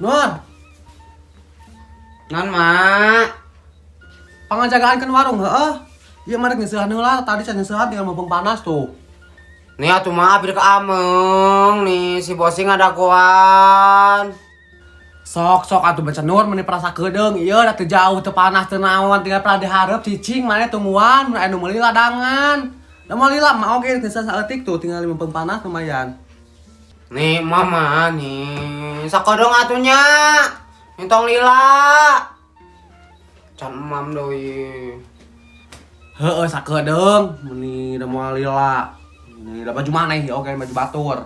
Nur, Non, Mak. Pangajagaan kan warung heeh. Ieu mah rek nyeusehan heula, tadi can nyeusehan tinggal mumpung panas tuh. Nih atuh mah abdi ke ameng nih si bosing ada goan. Sok sok atuh baca Nur meni perasa kedeung ieu da teu jauh teu panas teu naon tinggal pernah dihareup cicing maneh tungguan mun aya nu meuli ladangan. Da moal lila mah oge nyeusehan saeutik tuh tinggal mumpung panas lumayan. Nih mama nih sakodong atunya. Entong lila. Can emam deui. Heeh sakedeung meni da moal lila. Ini da baju maneh ieu oge baju batur.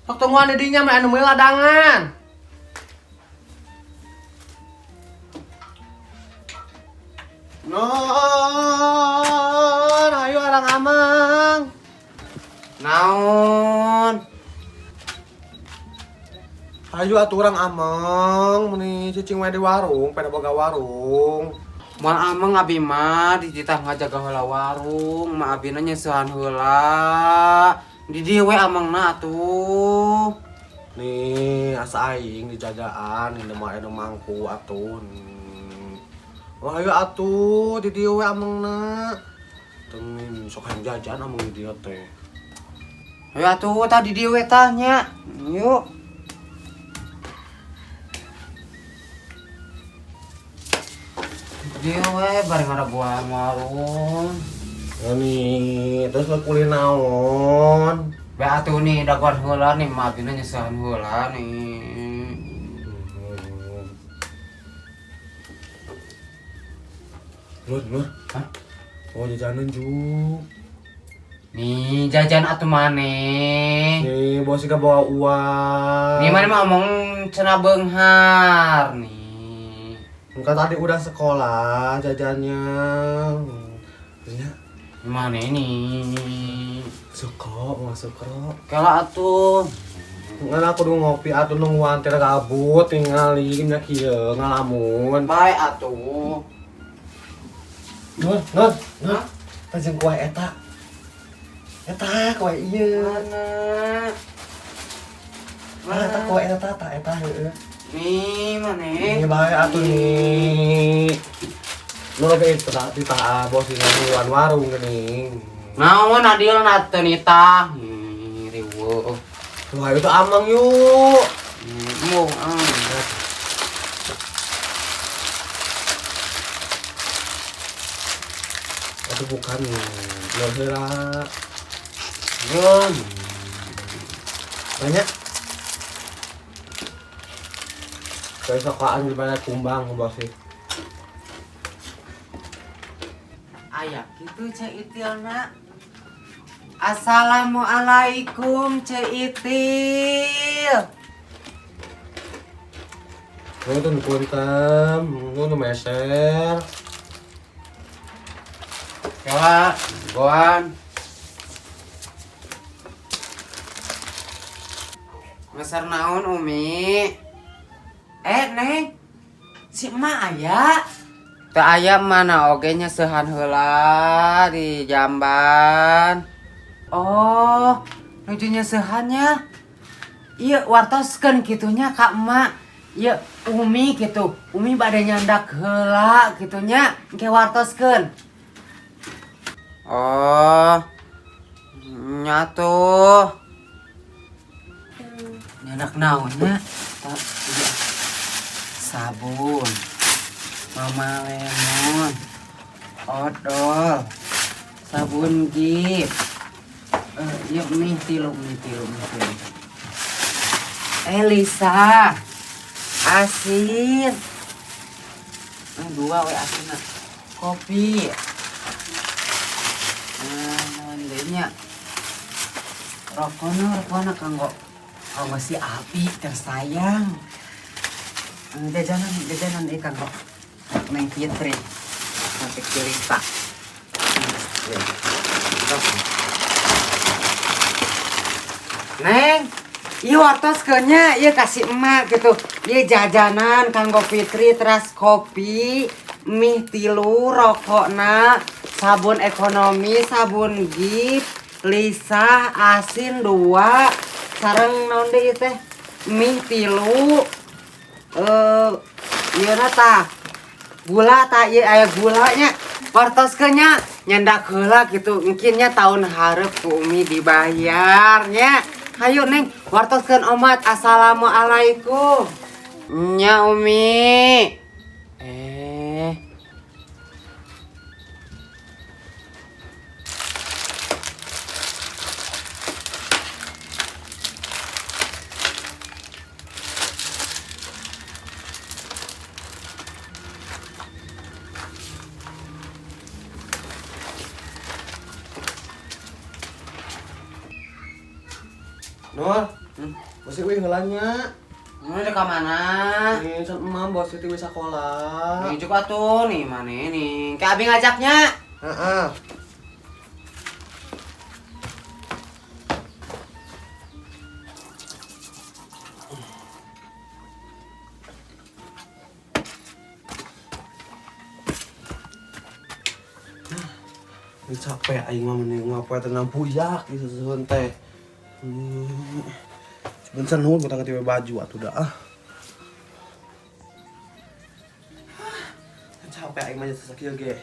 Sok tungguan di dinya mun aya nu meuli ladangan. Nur, ayo arang amang. Naon? Ayo atuh urang ameng, meni cicing we di warung, pada boga warung. Moal ameng abi mah dititah ngajaga heula warung, mah abina nyeusehan heula. Di dieu we amengna atuh. Nih, asa aing dijagaan, ini mah aya nu mangku atuh. Wah, ayo atuh di dieu we amengna. Tengin sok hayang jajan ameng di dieu teh. Ayo atuh tah di dieu we tah nya. Yuk. Di dieu we bari ngadaguan warung. Ya nih, terus lo kulin naon? Be atuh nih daguan heula nih, mah abina nyeusehan heula nih. Nur, Nur. Hah? Oh, jajanan juk. Nih, jajan atuh maneh. Nih, bos sih bawa uang. Nih maneh mah omong cenah beunghar nih. Enggak, tadi udah sekolah jajannya. Ya. Mana ini? Suka, mau suka. Kalau atuh. Nggak, aku udah ngopi atuh nungguan teh gabut tingali nya kieu ngalamun. Bae atuh. Nur, Nur, Nur. Tajeng kue eta. Eta kue ieu. Mana? Mana eta kue eta ta eta heueuh. Nih, mana? Nih bae atuh nih. Nur oge itu tak ditah bos di nungguan warung geuning. Naon adil na teu nitah. Nih, riweuh. Wah, itu amang yuk. Embung, ah. Itu bukan Nur heula. Yun. Banyak. Kayak sokaan di mana kumbang bos sih. Aya kitu Ceu Itilna. Assalamualaikum Ceu Itil. Lu tuh kuntem, lu tuh meser. Kela, goan. Meser naon Umi? Neng. Si emak aya? Teu aya mana oge nyeusehan heula di jamban. Oh, nuju nyeusehannya. Ieu wartoskeun kitunya ka emak. Ieu Umi kitu. Umi bade nyandak heula kitunya engke wartoskeun. Oh. Nya tuh. Nyandak naonnya? Sabun. Mama lemon. Odol. Sabun gip. Yuk mie tilu, mie tilu, mie tilu. Elisa. Asin. Dua we asin. Kopi. Naon deui nya? Rokona, rokona kanggo. Kanggo si Abi tersayang. Jajanan, jajanan ieu kanggo Neng Fitri. Nanti cerita. Neng, ieu wartos keun nya, ieu kasih emak gitu. Ieu jajanan kanggo Fitri teras kopi, mie tilu, rokokna, Sabun ekonomi, sabun Gift, lisah asin 2, sareng naon deui teh? Mie 3. Ieu na tah. Gula tah ieu aya gulanya. Wartoskeun nya nyandak heula kitu. Mungkin nya tahun hareup ku Umi dibayar nya. Hayu Neng, wartoskeun omat. Assalamualaikum. Nya Umi. Nur, masih wih ngelanya. Ini udah ke mana? Nih, can emam bos Siti wis sekolah. Nih juga tuh, nih mana nih? Kayak abi ngajaknya. Heeh. Ini capek aing mah mending ngapain tenang buyak di susun teh. Sebentar nuhun kita ganti baju atuh dah ah. Capek aing mah sakieu ge.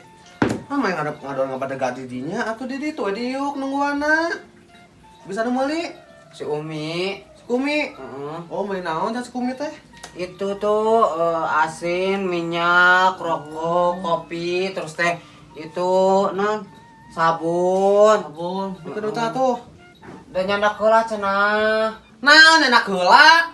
Ah main ngadep ngadon ngapada gadi dinya atuh di ditu we diuk nungguanna. Bisa nu meuli? Si Umi. Si Umi. Heeh. Oh, meuli naon si Umi teh? Itu tuh asin, minyak, rokok, kopi, terus teh itu non sabun. Sabun. Itu duta tuh. Da nyandak heula cenah. Naon nyandak heula?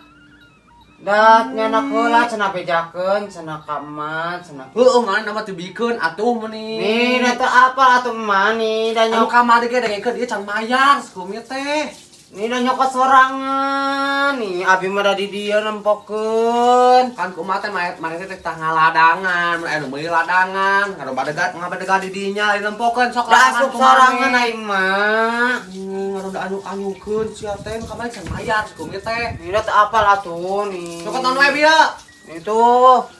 Da nyandak heula cenah bejakeun cenah ka emak cenah. Heueuh mana nama dibikeun atuh meuni. Nih da teu apal atuh emak nih da Anu nyok. kamari ge dengekeun ieu can mayar si teh. Nih da nyokot sorangan nih abi mah da di dieu nempokeun. Kan kumaha teh maneh teh tah ngaladangan, mun aya nu meuli ladangan, ngarobadegat ngabadegat di dinya lain nempokeun sok Da asup sorangan aing mah. Ngaroda anyuk-anyukeun sia teh kamari can mayar si Umi teh. Nih da teu apal atuh nih. Nyokot naon wae bieu? Itu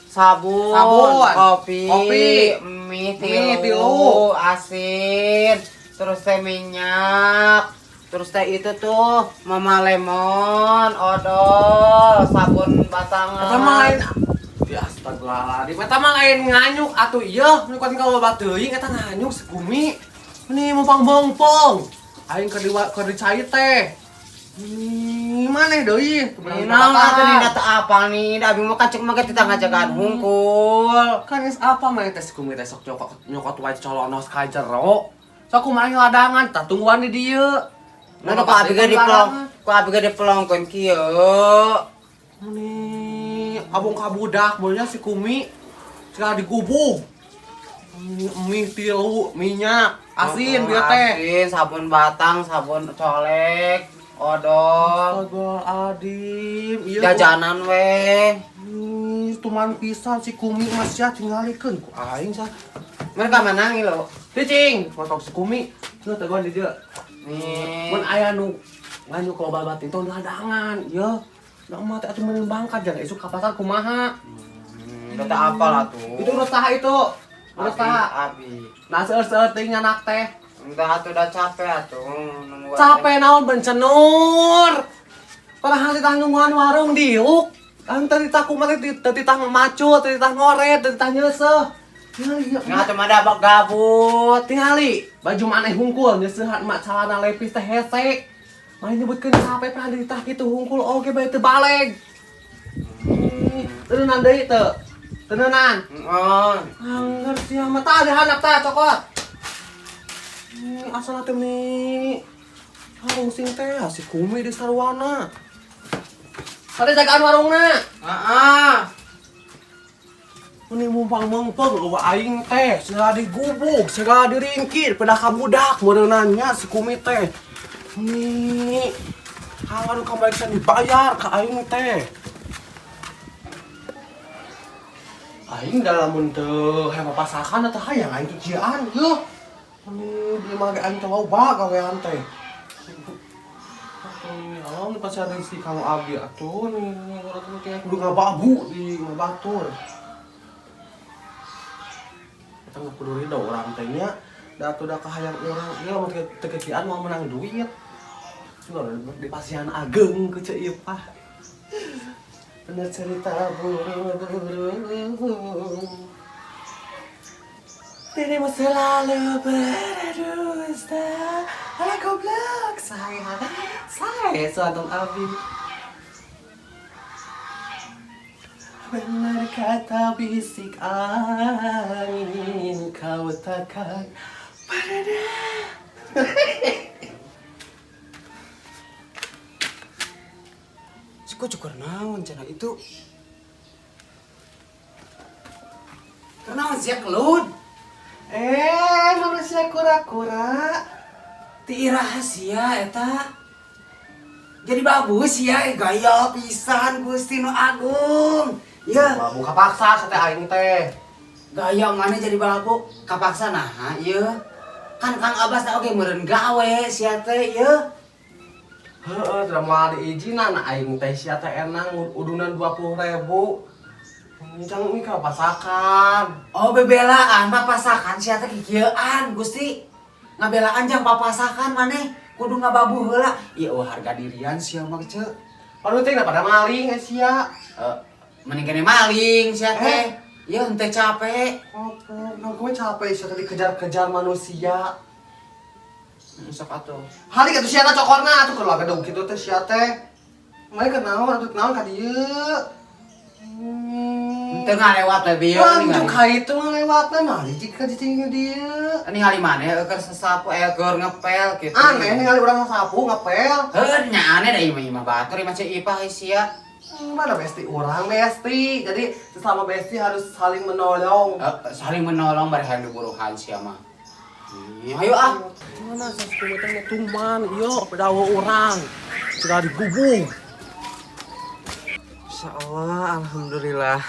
sabun, sabun, kopi, kopi, mie mie tilu, tilu, asin, terus teh minyak, terus teh itu tuh mama lemon, odol, sabun batangan. Eta mah lain ya astagfirullahaladzim, eta mah lain nganyuk atuh ieu, nu kan ka loba teuing eta nganyuk si Gumi. Meni mumpang bongpong. Aing keur dicai teh. Maneh deui? Nih, naon atuh nih da teu apal nih, da abi mah kacek mah ge teu ngajagaan hungkul. Kan geus apa maneh teh si Gumi teh sok nyokot wae colonos ka jero. Sok kumaha ladangan tah tungguan di dieu. Nah, kok abi ge dipelong, kok abi ge dipelongkeun kieu. Meni abong kabudak meunya si Kumi segala digubug. Mie tilu, minyak, asin bieu teh. Asin, sabun batang, sabun colek, odol. Astagfirullahaladzim. Ieu jajanan we. Tuman pisan si Kumi mas ya tingalikeun ku aing sah. Mereka mana ngilu? Cicing, foto si Kumi. Teu teguan di dieu. Nih. Mun aya nu nganyuk loba batin tong ladangan, ieu. Da emak teh atuh meureun bangkat jangan isuk ka pasar kumaha. Udah teu apal atuh. Itu urus saha itu? Urus saha? Abi. Nah seueur-seueur teuing nyanak teh. Udah atuh udah capek atuh nungguan. Capek naon bencenur. Padahal titah nungguan warung diuk. Kan teu titah kumaha teu titah macul, teu titah ngoret, teu titah nyeuseuh. Tingali ieu. Nah, atuh mah da gabut. Tingali baju maneh hungkul nyeusehan mak calana lepis teh hese. Maneh nyebutkeun capek pernah dititah kitu hungkul oge bae teu baleg. Teunan deui teu. Teunan. Heeh. Angger sia mah tah dihandap tah cokot. Asal teh meni warung sing teh si Kumi di sarwana. Tadi jagaan warungna. Heeh. Meni mumpang mengpeng eueuh aing teh segala digubug, segala diringkir pedah kabudak meureunanya si Kumi teh. Meni kalau kamari can dibayar ka aing teh. Aing dalam mun teu hayang papasakan atau hayang aing cucian yeuh. Meni beli mah ge aing teh loba gawean teh. Atuh alam di pasar si Kang Abi atuh nih urang teh kudu ngababu di ngabatur. Eta mah kudu ridho urang teh nya. Da atuh da kahayang urang ieu lamun teu kekian moal menang duit. Sudah di pasihan ageng ku Ceu Ipah. Bener cerita burung. Dirimu selalu berdusta. Alah goblok, saya suatu abi. Benar kata bisik angin, kau takkan pernah. Si kok cukur naon cenah itu? Kunaon sia kelud? Manusia kura-kura. Ti rahasia eta. Jadi bagus ya, gaya pisan Gusti Nu Agung. Ya, Babu kapaksa sate aing teh. Gaya mana jadi babu kapaksa nah ieu. Kan Kang Abbas teh oge meureun gawe sia teh ieu. Heeh, tidak moal diizinan aing teh sia teh enang udunan 20.000. Jangan ini kapasakan. Oh, bebelaan papasakan sia teh kikieuan Gusti. Ngabelaan jang papasakan maneh kudu ngababu heula. Ieu eueuh harga dirian sia mah ceu. Padahal teh pada maling sia. Mending kene maling sia teh. Ieu henteu capek. Apa? Nah, gue capek sia tadi kejar-kejar manusia. Sok atuh. Halik atuh sia teh cokorna atuh keur lagedug kitu teh sia teh. Mari kenaon atuh naon ka dieu. Henteu ngalewat we bieu Lanjut ka itu ngalewatna mah jika ka cicing dieu. Ningali maneh keur sesapu keur ngepel kitu. Aneh ningali urang sasapu ngepel. Heuh nya aneh da ieu mah batur ieu mah Ceu Ipah sia. Mana besti orang besti. Jadi sesama besti harus saling menolong. Saling menolong bari hayang diburuhan sia mah. Ih, ayo ah. Mana sasku teh tuman ieu pedawa urang. Sudah digubung. Insyaallah alhamdulillah.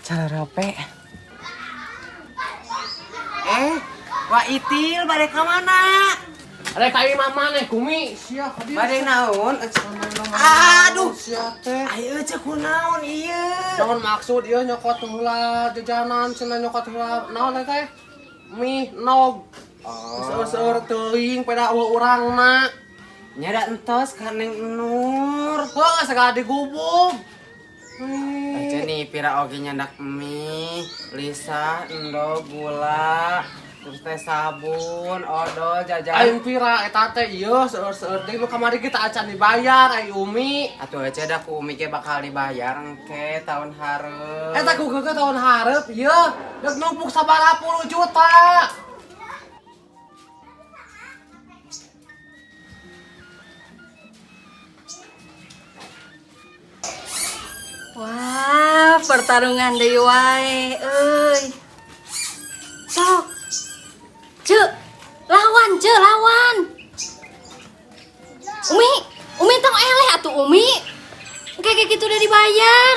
Cara rape. Wa Itil bade ka mana? Ada kai mama nih kumi sia ka dieu. Bade naon? Aduh, sia teh. Ayo cek kunaon ieu. Jangan maksud ieu nyokot heula jajanan cenah nyokot heula naon teh? Mie nog. Oh. Seueur-seueur teuing peda eueuh urangna. Nya da entos ka Neng Nur. Heuh sagala digubug. Aja nih pira oge nyandak mie, lisa, endog, gula, terus teh sabun, odol, jajan. Aing pira eta teh ieu seueur-seueur teh nu kamari kita acan dibayar ai Umi. Atuh aja dah ku Umi ge bakal dibayar engke tahun hareup. Eta ku geukeuh tahun hareup ieu geus numpuk sabaraha puluh juta. Wah, pertarungan deui wae euy. Sok. Ceu, lawan ceu, lawan. Umi, Umi tong eleh atuh Umi. Kayak gitu udah dibayar.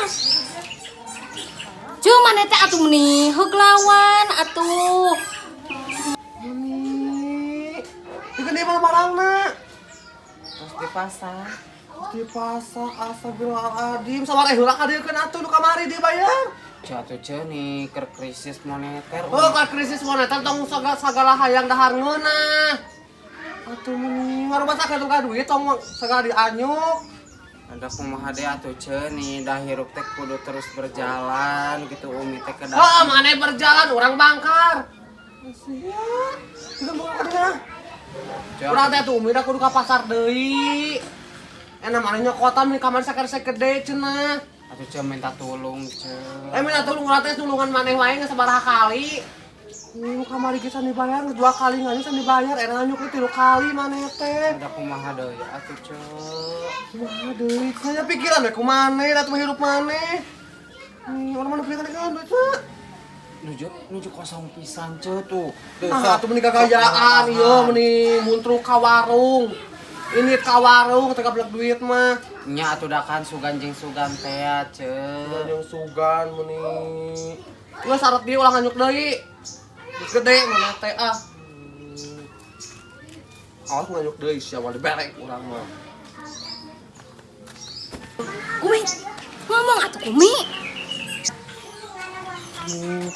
Ceu maneh teh atuh meni heug lawan atuh. Umi. Ieu gede mah barangna. Terus dipasang. Dipasak astagfirullahaladzim. Sabar heula ka dieu keun atuh nu kamari dibayar. Ceu atuh ceu nih keur krisis moneter. Oh, keur krisis moneter tong sagala hayang dahar ngeunah. Atuh meni ngarubat sakali duit tong sagala dianyuk. Ada kumaha deui atuh ceu nih dah hirup teh kudu terus berjalan gitu Umi teh kedah. Heeh, maneh berjalan urang bangkar. Sia. Kita mau ka dieu. Urang teh tuh Umi dah kudu ka pasar deui. Enak maneh nyokotan di kamar sakar gede cenah. Atuh ceu minta tulung ceu. Minta tulung urang teh nulungan maneh wae geus sabaraha kali. Nu kamari ge can dibayar, geus 2 kali nganyuk can dibayar, enak nganyuk 3 kali maneh teh. Ada kumaha deui atuh ceu. Kumaha deui? Saya pikiran we ku maneh atuh hirup maneh. Urang mana pikiran kan duit mah. Nuju kosong pisan ceu tuh. Nah, atuh meni gagayaan ieu meni muntruk ka warung. Ini ka warung teh gablek duit mah. Nya atuh da kan sugan jeung sugan teh ceu. Sugan jeung sugan meni. Geus syarat dieu ulah nganyuk deui. Geus gede mana teh ah. Awas nganyuk deui sia mah diberek urang mah. Kumi, ngomong atuh Kumi.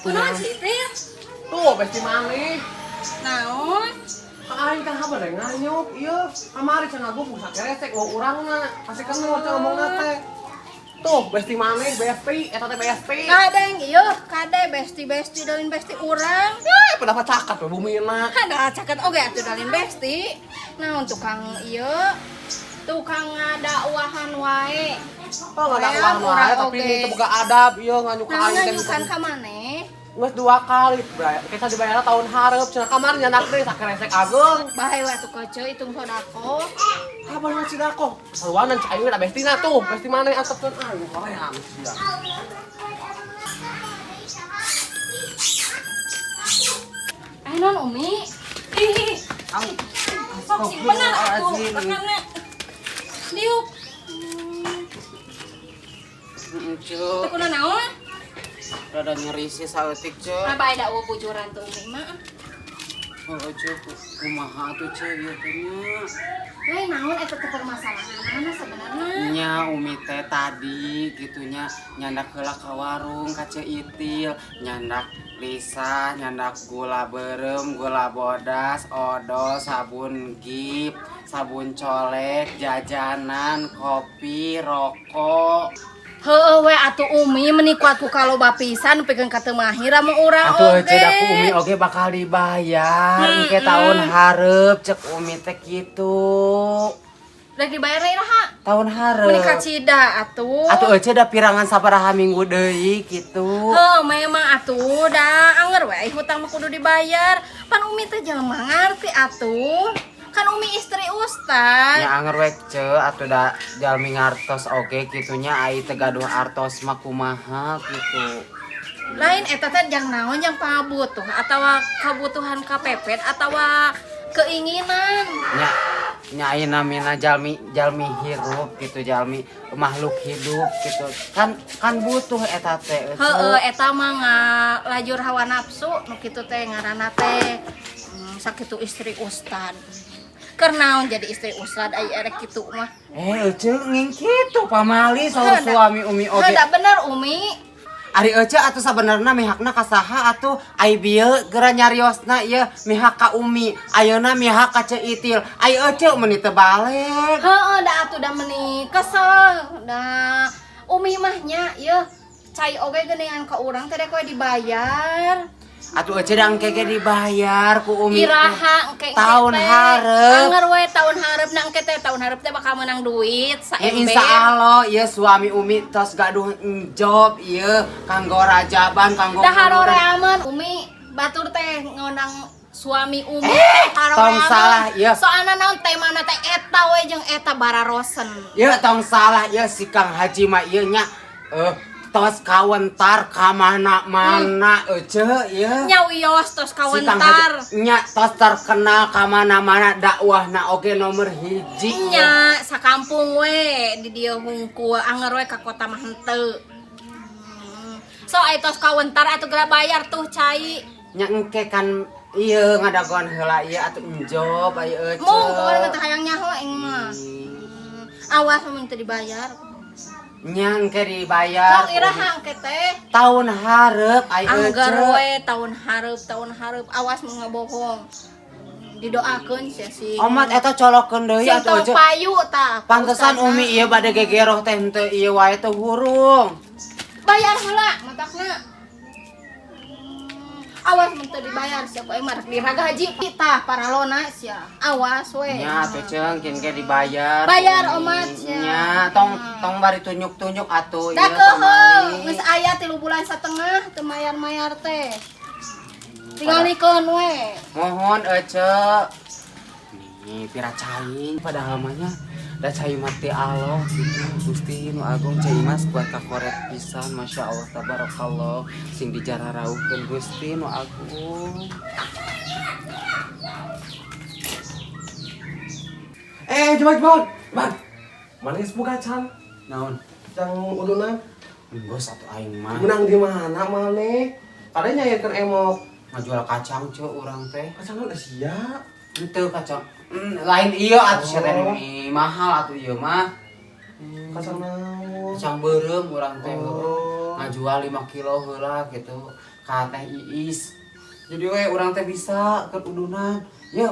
Kunaon sih teh? Tuh besti maneh. Naon? Ka aing kan habar nganyuk ieu. Kamari cenah gua buka keresek wah urangna. Kasih kenur cenah ngomongna teh. Tuh, besti maneh, besti, eta teh besti. Kadeng ieu, kade besti-besti dalin besti urang. Eh, pendapat cakat we bumina. Ada caket oge atuh dalin besti. Naon tukang ieu? Tukang ngadakwahan wae. Oh, ngadakwahan wae tapi ini teu boga adab ieu nganyuk ka Naon aing teh. nganyukan ka maneh? Geus 2 kali, kita dibayar tahun hareup cenah kamari nyandak deui sakeresek ageung. Bae we atuh kece hitung sodako. Kabar masih dako. Saluanan cai we da bestina tuh, besti maneh antepkeun aing hoream sia. Eh non Umi. Ih. Sok sing bener atuh, tekanna. Diuk. Ceu. Teu kuna naon? Rada nyeri sih saeutik, Ceu. Nah, bae da eueuh bujuran tuh Umi mah. Heuh, Ceu, kumaha atuh Ceu ieu teh nya? Lain naon eta teh permasalahanana sebenarnya? Nya Umi teh tadi gitunya nyandak heula ka warung ka Ceu Itil, nyandak lisa, nyandak gula beureum, gula bodas, odol, sabun gip, sabun colek, jajanan, kopi, rokok. Heueuh we atuh Umi meni kuat ku kaloba pisan pikeun ka teu mahir mun urang Atuh oge. Ceu da ku Umi oge bakal dibayar engke tahun hareup cek Umi teh kitu. Rek dibayar iraha? Tahun hareup. Meni kacida atuh. Atuh Ece da pirangan sabaraha minggu deui kitu. Heuh memang atuh da anger we hutang mah kudu dibayar. Pan Umi teh jelema ngarti atuh. Kan Umi istri ustad. Nya anger we Ceu atuh da jalmi ngartos oge kitunya ai teu gaduh artos mah kumaha kitu. Lain eta teh jang naon jang pangabutuh atawa kabutuhan kapepet atawa keinginan. Nya nya ai namina jalmi jalmi hirup gitu jalmi makhluk hidup gitu. Kan kan butuh eta teh. Heeh eta mah ngalajur hawa nafsu nu kitu teh ngaranna teh sakitu istri ustad. Keur naon jadi istri ustad ai erek kitu mah. Ece nging kitu pamali saur suami Umi oge. Heuh bener Umi. Ari Ece atuh sabenerna mihakna ka saha atuh ai bieu geura nyariosna ieu mihak ka Umi, ayeuna mihak ka Ceu Itil. Ai Ece meuni teu balik. Heeh da atuh da meuni kesel. Da Umi mah nya ieu cai oge geuningan ka urang teh rek we dibayar. Atuh Ece da engke ge dibayar ku Umi. Iraha engke tahun hareup. Anger we tahun hareup na engke teh tahun hareup teh bakal menang duit Ya saembe. insya Allah ieu suami Umi tos gaduh job ieu kanggo rajaban kanggo Da haroreameun Umi batur teh ngondang suami Umi teh haroreameun. Tong salah ieu. Soalna naon temana teh eta we jeung eta bararosen. Ieu tong salah ieu si Kang Haji mah ieu nya tos kawentar ka mana-mana Ece ieu. Nya wios tos Si Kang kawentar. Haji nya tos terkenal ka mana-mana dakwahna oge nomor 1. Nya sakampung we di dieu hungkul anger we ka kota mah henteu. So ai tos kawentar atuh geura bayar tuh cai. Nya engke kan ieu ngadagoan heula ieu atuh enjob ai Ece. Mung pokona mah teu hayang nyaho aing mah. Awas mun teu dibayar. Nya engke dibayar. Sok iraha engke teh. Tahun hareup ai Ece. Angger we tahun hareup awas mun ngabohong. Didoakeun sia sih. Omat eta colokeun deui Sing atuh tong Ece. payu tah. Pantesan Umi ieu bade gegeroh teh henteu ieu wae teu hurung. Bayar heula matakna. Awas mun teu dibayar sia ku aing mah rek diraga haji tah paralona sia. Awas we. Nya atuh Ceung kin ge dibayar. Bayar omat sia. Nya tong tong bari tunjuk-tunjuk atuh Da ieu keuheul geus aya 3 bulan setengah teu mayar-mayar teh. Tingalikeun we. Mohon Ece. Nih pira cai padahal mah nya da cai mati Allah gitu Gusti nu agung cai mas buat kakoret pisan Masya Allah tabarakallah sing dijararauhkeun Gusti nu agung. Coba Bang. Mana geus buka can? Naon? Jang uduna Geus atuh aing mah. menang di mana maneh? Kada nyairkeun emok. Ngajual kacang ceu urang teh. Kacang naon sia? Henteu kacang. Lain ieu atuh sia teh mahal atuh ieu mah. Kacang naon? Kacang beureum urang teh. Oh. Ngajual 5 kilo heula gitu. Ka Teh Iis. Jadi we urang teh bisa keur udunan. Ya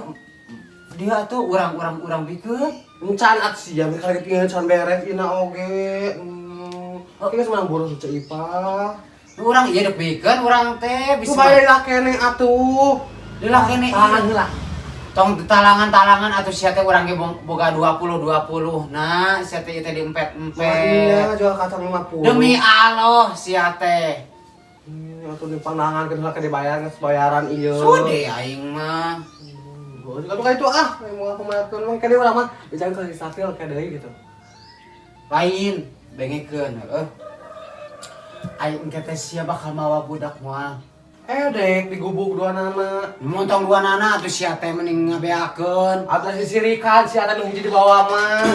dia tuh urang-urang urang bikeun. Encan atuh sia kali tinggal can beres ina oge. Oke, geus menang boros Ceu Ipah. Urang ieu dek bikeun urang teh Bisa bisa bayar lila keneh atuh. Lila keneh. Tahan heula. Tong talangan-talangan atuh sia teh urang ge boga 20 20. Nah, sia teh ieu teh Iya, diempet-empet. jual kacang 50. Demi Allah sia teh. Atuh di pandangan ke heula ke dibayar geus bayaran ieu. Sude aing mah. Oh, juga tuh kayak itu ah, mau aku mayatkeun mah kene urang mah bicara ke Safil kayak deui gitu. Lain dengekeun heueuh. Aing engke teh sia bakal mawa budak moal. Dek digubuk dua nana. Montong dua nana atuh sia teh mending ngabeakeun. Atas sisirikan si ata nu hiji di bawah mah.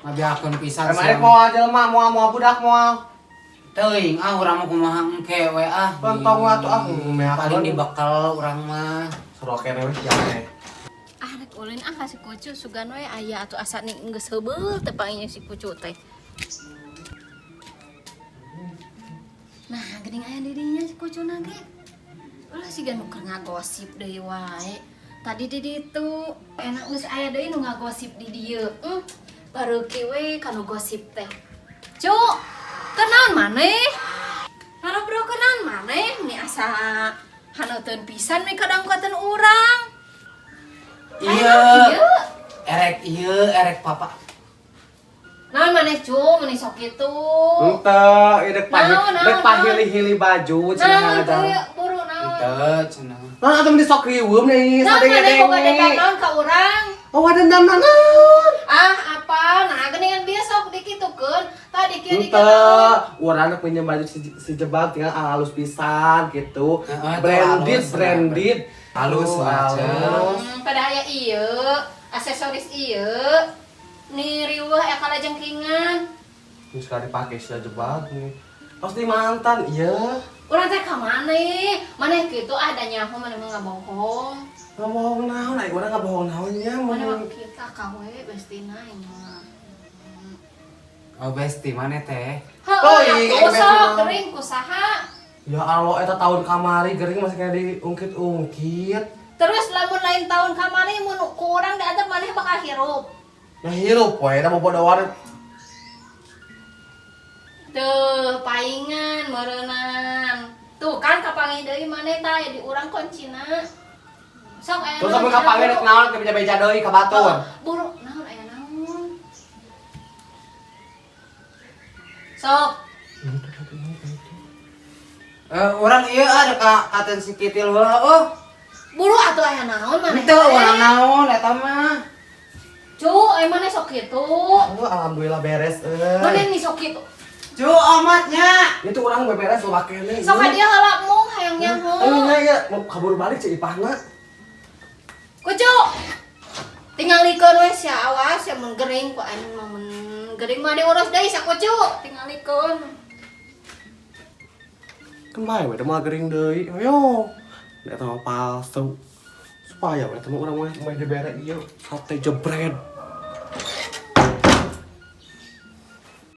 Ngabeakeun pisan Emang rek moal jelema, moal moal budak moal. Teuing ah urang mah kumaha engke we ah. Pentong atuh ah meakeun. Paling dibekal urang mah. Seru kene we sia teh. Ah rek ulin ah ka si Kucu sugan we aya atuh asa ni geus heubeul teh panggilnya si Kucu teh. Nah, geuning aya di dinya si Kucu ge. Ulah siga nu keur ngagosip deui wae. Tadi di ditu enak geus aya deui nu ngagosip di dieu. Bareuki we kanu gosip teh. Cu, kenaon maneh? Ngarobrol kenaon maneh? Ni asa haneuteun pisan we kadangkuateun urang. Iya. Ieu. Erek ieu, erek papa. Naon maneh cu, maneh sok kitu. Henteu, ieu dek pahil, Naon, naon, dek pahili-hili baju cenah Naon ngajar. teu buru naon. Henteu cenah. Nah, atuh meni sok riweuh nih, Naon maneh boga dendam naon ka urang? Oh, ada dendam naon? Ah, apa? Nah, geuningan bieu sok dikitukeun. Tadi kieu Henteu, dikitukeun. urang rek pinjem baju si jebak tinggal halus pisan gitu. Heeh, tuh Branded, halus, branded. Halus, Tuh, halus. halus. Pada aya ieu, aksesoris ieu. Nih riweuh aya kalajengkingan. Ini sekali dipake si jebak nih. Pasti mantan, iya. Urang teh ka maneh? Maneh kitu ah da nyaho maneh mah ngabohong. Ngabohong naon, ai urang ngabohong naon nya Maneh mah mun. kita kawe bestina aing mah. Oh, besti mana teh? Heuh, Oh, iya, atuh besti sok mah. gering ku saha? Ya Allah, eta tahun kamari gering masih kayak diungkit-ungkit. Terus lamun lain tahun kamari mun ku urang diantep maneh bakal hirup. Nah hirup we, da bobodoan. Tuh, paingan meureunnan. Tuh kan kapanggih deui maneh tah di urang kuncina. Sok aya Terus amun kapanggih rek naon teh beja-beja deui ka batur. Buru naon aya naon. Sok. Urang ieu ada ka katen si Kitil heula oh. Buru atuh aya naon maneh. Henteu urang naon eta mah. Cu, aya maneh sok kitu. Oh, alhamdulillah beres euy. Maneh nih sok kitu. Cu omatnya. Itu urang beberes lo pakene. Sok ka dia heula mung hayang nyaho. Ayo nya ya, mau kabur balik Ceu Ipahna. Kucu. Tingalikeun we sia awas sia mun gering ku aing mah mun gering mah diurus deui sia Kucu. Tingalikeun. Kan bae we da moal gering deui. Ayo. Da eta mah palsu. Supaya we eta mah urang mah dibere ieu sate jebret.